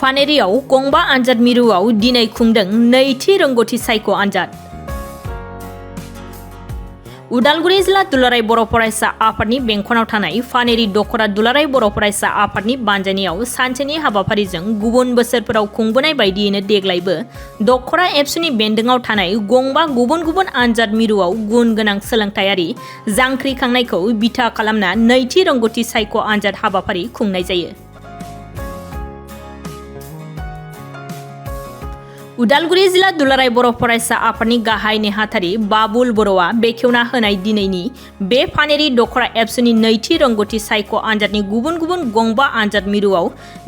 फानेरियाव गंबा आनजाद मिरुआव दिनै खुंदों नैथि रोंगौथि सायख' आनजाद। उदालगुरि जिल्ला दुलाराय बर' फरायसा आफादनि बेंखनाव थानाय फानेरि दखरा दुलाराय बर' फरायसा आफादनि बानजायनायाव सानसेनि हाबाफारिजों गुबुन बोसोरफोराव खुंबोनाय बायदियैनो देग्लायबो दखरा एबसुनि बेन्दोंआव थानाय गंबा गुबुन गुबुन आनजाद मिरुआव गुन गोनां सोलोंथायारि जांख्रिखांनायखौ बिथा खालामना नैथि रोंगौथि सायख' आनजाद हाबाफारि खुंनाय जायो। उदालगुरि जिल्ला दुलाराय बर' फरायसा आफादनि गाहाय नेहाथारि बाबुल बर'आ बेखेवना होनाय दिनैनि बे फानेरि दखरा एबसुनि नैथि रोंगौथि सायख' आनजादनि गुबुन गुबुन गंबा आनजाद मिरुआव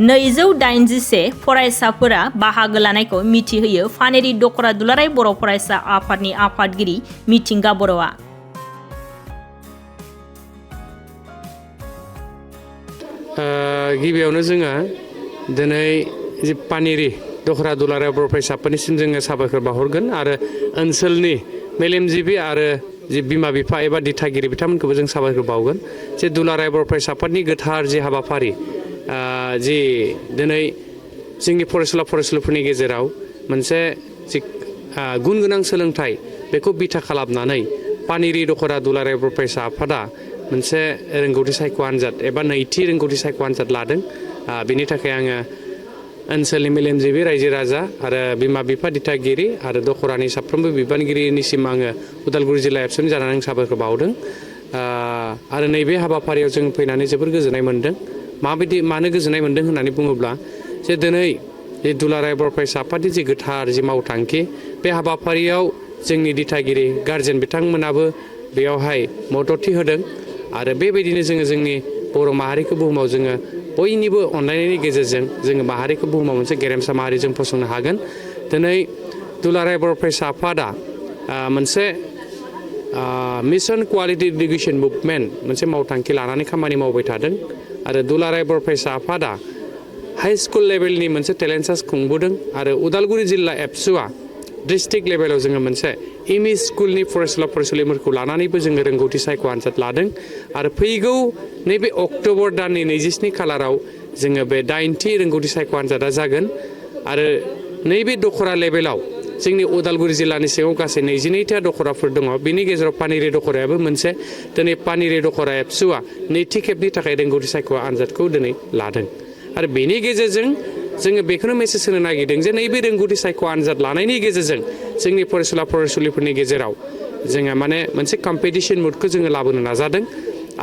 281 फरायसाफोरा बाहागो लानायखौ मिथिहोयो फानेरि दखरा दुलाराय बर' फरायसा आफादनि आफादगिरि मिथिंगा बर'आ। गिबियावनो जोङो दिनै फानेरि दखरा दुलाराय बर' फरायसाफोरनिसिम जोङो साबायखर बावहरगोन आरो ओनसोलनि मेलेमजिबि आरो जि बिमा बिफा एबा दिथागिरि बिथांमोनखौबो जों साबायखर बावगोन जे दुलाराय बर' फरायसाफोरनि गोथार जि हाबाफारि जि दिनै जोंनि फरायसुला फरायसुलिफोरनि गेजेराव मोनसे जि गुन गोनां सोलोंथाइ बेखौ बिथा खालामनानै फानेरि दखरा दुलाराय बर' फरायसा आफादा मोनसे रोंगौथि सायख' आनजाद एबा नैथि रोंगौथि सायख' आनजाद लादों। बेनि थाखाय आङो ओनसोलनि मेलेमजिबि रायजो राजा आरो बिमा बिफा दिथागिरि आरो दखरानि साफ्रोमबो बिबानगिरिनिसिम आङो उदालगुरि जिल्ला एबसुनि जानानै आं साबायखर बावदों आरो नैबे हाबाफारियाव जों फैनानै जोबोर गोजोननाय मोन्दों। मानो गोजोननाय मोन्दों होननानै बुङोब्ला जे दिनै जे दुलाराय बर' फरायसा आफादनि जि गोथार जि मावथांखि बे हाबाफारियाव जोंनि दिथागिरि गारजेन बिथांमोनाबो बेयावहाय मददथि होदों आरो बेबायदिनो जोङो जोंनि बर' माहारिखौ बुहुमाव जोङो बयनिबो अनलायनायनि गेजेरजों जोङो माहारिखौ बुहुमाव मोनसे गेरेमसा माहारि जों फसंनो हागोन। दिनै दुलाराय बर' फरायसा आफादा मोनसे मिशन क्वालिटि इडुकेसन मुभमेन्ट मोनसे मावथांखि लानानै खामानि मावबाय थादों आरो दुलाराय बर' फरायसा आफादा हाइ स्कुल लेभेलनि मोनसे टेलेन्ट सार्च खुंबोदों आरो उदालगुरि जिल्ला एबसुआ डिस्ट्रिक्ट लेभेलाव जोङो मोनसे एमइ स्कुलनि फरायसुला फरायसुलिफोरखौ लानानैबो जोङो रोंगौथि सायख' आनजाद लादों आरो फैगौ नैबे अक्ट'बर दाननि 27 खालाराव जोङो बे 9थि रोंगौथि सायख' आनजादा जागोन आरो नैबे दखरा लेभेलाव जोंनि उदालगुरि जिल्लानि सिङाव गासै 22था दखराफोर दङ। बिनि गेजेराव फानेरि दखरायाबो मोनसे दिनै फानेरि दखरा एबसुआ नैथि खेबनि थाखाय रोंगौथि सायख' आनजादखौ दिनै लादों आरो बेनि गेजेरजों जोङो बेखौनो मेसेज होनो नागिरदों जे नैबे रोंगौथि सायख' आनजाद लानायनि गेजेरजों जोंनि फरायसुला फरायसुलिफोरनि गेजेराव जोङो माने मोनसे कम्पिटिसन मुडखौ जोङो लाबोनो नाजादों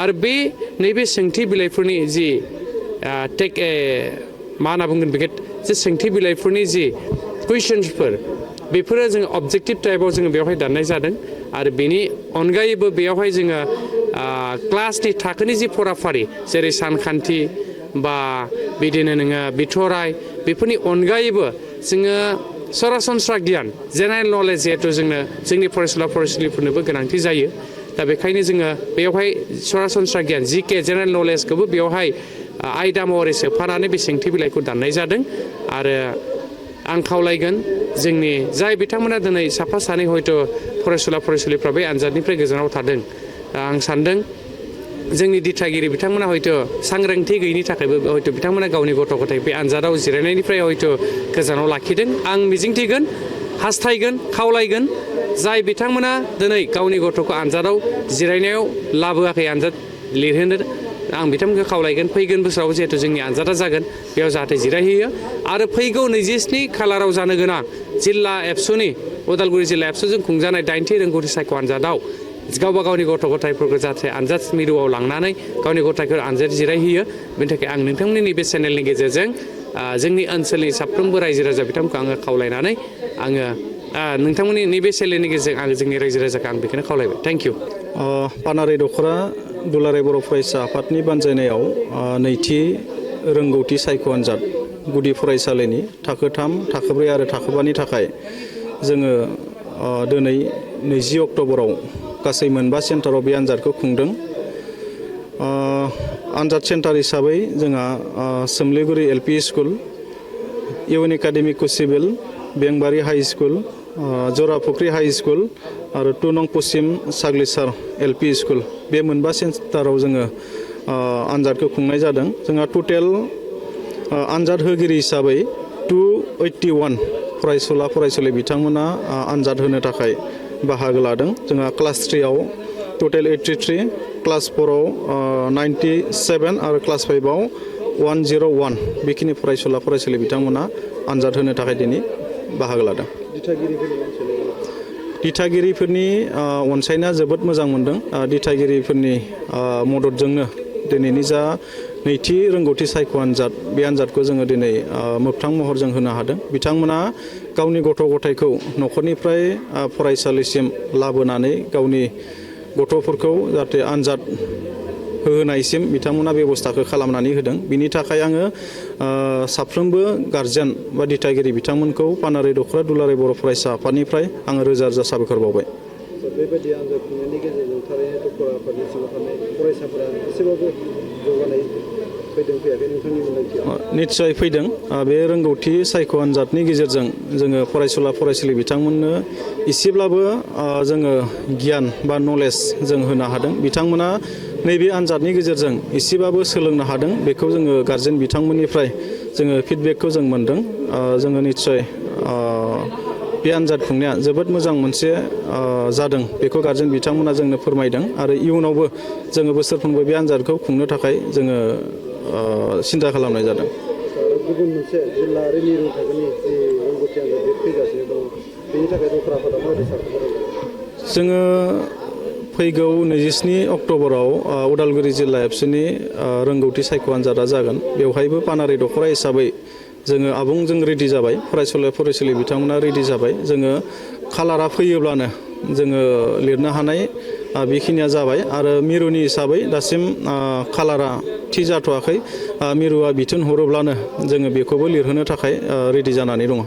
आरो बे नैबे सोंथि बिलाइफोरनि जि मा होनना बुंगोन बेखौ जे सोंथि बिलाइफोरनि जि कुइसन्सफोर बेफोरो जोङो अबजेक्टिभ टाइपआव जोङो बेवहाय दाननाय जादों आरो बेनि अनगायैबो बेयावहाय जोङो क्लासनि थाखोनि जि फराफारि जेरै सानखान्थि बा बिदिनो नोङो बिथराय बेफोरनि अनगायैबो जोङो सरासनस्रा गियान जेनेरेल नलेज जिहेथु जोंनि फरायसुला फरायसुलिफोरनोबो गोनांथि जायो दा बेखायनो जोङो बेवहाय सरासनस्रा गियान जिके जेनेरेल नलेजखौबो बेवहाय आयदा महरै सोफानानै बे सोंथि बिलाइखौ दाननाय जादों आरो आं खावलायगोन जोंनि जाय बिथांमोना दिनै साफा सानै हयथ' फरायसुला फरायसुलिफ्रा बे आनजादनिफ्राय गोजानाव थादों आं सानदों जोंनि दिथागिरि बिथांमोना हयथ' सांग्रांथि गैयिनि थाखायबो हयथ' बिथांमोना गावनि गथ' गथाय बे आनजादाव जिरायनायनिफ्राय हयथ' गोजानाव लाखिदों। आं मिजिंथिगोन हास्थायगोन खावलायगोन जाय बिथांमोना दिनै गावनि गथ'खौ आनजादाव जिरायनायाव लाबोआखै आनजाद लिरहोनो आं बिथांमोनखौ खावलायगोन फैगोन बोसोराव जिहेथु जोंनि आनजादा जागोन बेयाव जाहाथे जिरायहैयो आरो फैगौ 27 खालाराव जानो गोनां जिल्ला एबसुनि उदालगुरि जिल्ला एबसुजों खुंजानाय 9थि रोंगौथि सायख' आनजादाव गावबा गावनि गथ' गथायफोरखौ जाहाथे आनजाद मिरुआव लांनानै गावनि गथायखौ आनजाद जिरायहैयो बेनि थाखाय आं नोंथांमोननि नैबे चेनेलनि गेजेरजों जोंनि ओनसोलनि साफ्रोमबो रायजो राजा बिथांमोनखौ आङो खावलायनानै आङो नोंथांमोननि नैबे चेनेलनि गेजेरजों आङो जोंनि रायजो राजाखौ आं बेखौनो खावलायबाय। Thank you. फानेरि दखरा दुलाराय बर' फरायसा आफादनि बानजायनायाव नैथि रोंगौथि सायख' आनजाद गुदि फरायसालिनि थाखो 3, थाखो 4 आरो थाखो 5नि थाखाय जोङो दिनै 20 अक्ट'बराव गासै मोनबा सेन्टाराव बे आनजादखौ खुंदों। आनजाद सेन्टार हिसाबै जोंहा Somliguri LP school, UN academy Kusibil, Bembari high school, Jorafukhri high school आरो 2 नं पश्चिम साग्लिसार एलपि स्कुल बे मोनबा सेन्टाराव जोङो आनजादखौ खुंनाय जादों। जोंहा टटेल आनजाद होगिरि हिसाबै 281 फरायसुला फरायसुलि बिथांमोना आनजाद होनो थाखाय बाहागो लादों। जोंहा क्लास 3आव टटेल 83, क्लास 4आव 97 आरो क्लास 5आव 101 बेखिनि फरायसुला फरायसुलि बिथांमोना आनजाद होनो थाखाय दिनै बाहागो लादों। दिथागिरिफोरनि अनसायनाया जोबोद मोजां मोनदों। दिथागिरिफोरनि मददजोंनो दिनैनि जा नैथि रोंगौथि सायख' आनजाद बे आनजादखौ जोङो दिनै मोगथां महरजों होनो हादों। बिथांमोना गावनि गथ' गथायखौ न'खरनिफ्राय फरायसालिसिम लाबोनानै गावनि गथ'फोरखौ जाहाथे आनजाद होनायसिम बिथांमोना बेबस्थाखौ खालामनानै होदों। बिनि थाखाय आङो साफ्रोमबो गारजेन बा दिथागिरि बिथांमोनखौ पानेरि दख'रा दुलाराय बर' फरायसा आफादनिफ्राय आङो रोजा रोजा साबायखर बावबाय। बेबायदि आनजाद खुंनायनि गेजेरजों थारैनो दख'रा आफादनि सिङाव थानाय फरायसाफोरा एसेबाबो जौगानाय फैदों फैयाखै नोंथांनि मोनदांथियाव? निस्सय फैदों। बे रोंगौथि सायख' आनजादनि गेजेरजों जोङो फरायसुला फरायसुलि बिथांमोननो एसेब्लाबो जोङो गियान बा नलेज जों होनो हादों। बिथांमोना नैबे आनजादनि गेजेरजों एसेबाबो सोलोंनो हादों। बेखौ जोङो गारजेन बिथांमोननिफ्राय जोङो फिडबेकखौ जों मोनदों। जोङो निस्सय बे आनजाद खुंनाया जोबोद मोजां मोनसे जादों बेखौ गारजेन बिथांमोना जोंनो फोरमायदों आरो इयुनावबो जोङो बोसोरफ्रोमबो बे आनजादखौ खुंनो थाखाय जोङो सिन्था खालामनाय जादों। गुबुन मोनसे जिल्लायारि मिरु थाखोनि जि रोंगौथि आनजाद बे फैगासिनो दं, बेनि थाखाय दख'रा आफादा माबायदि सापर्ट खालामदों? जोङो फैगौ 27 अक्ट'बराव उदालगुरि जिल्ला एबसुनि रोंगौथि सायख' आनजादा जागोन। बेवहायबो पानेरि दख'रा हिसाबै जोङो जों रेडि जाबाय। फरायसुला फरायसुलि बिथांमोना रेडि जाबाय। जोङो खालारा फैयोब्लानो जोङो लिरनो हानाय बेखिनिया जाबाय आरो मिरुनि हिसाबै दासिम खालारा थि जाथ'वाखै। मिरुआ बिथोन हरोब्लानो जोङो बेखौबो लिरहोनो थाखाय रेडि जानानै दङ।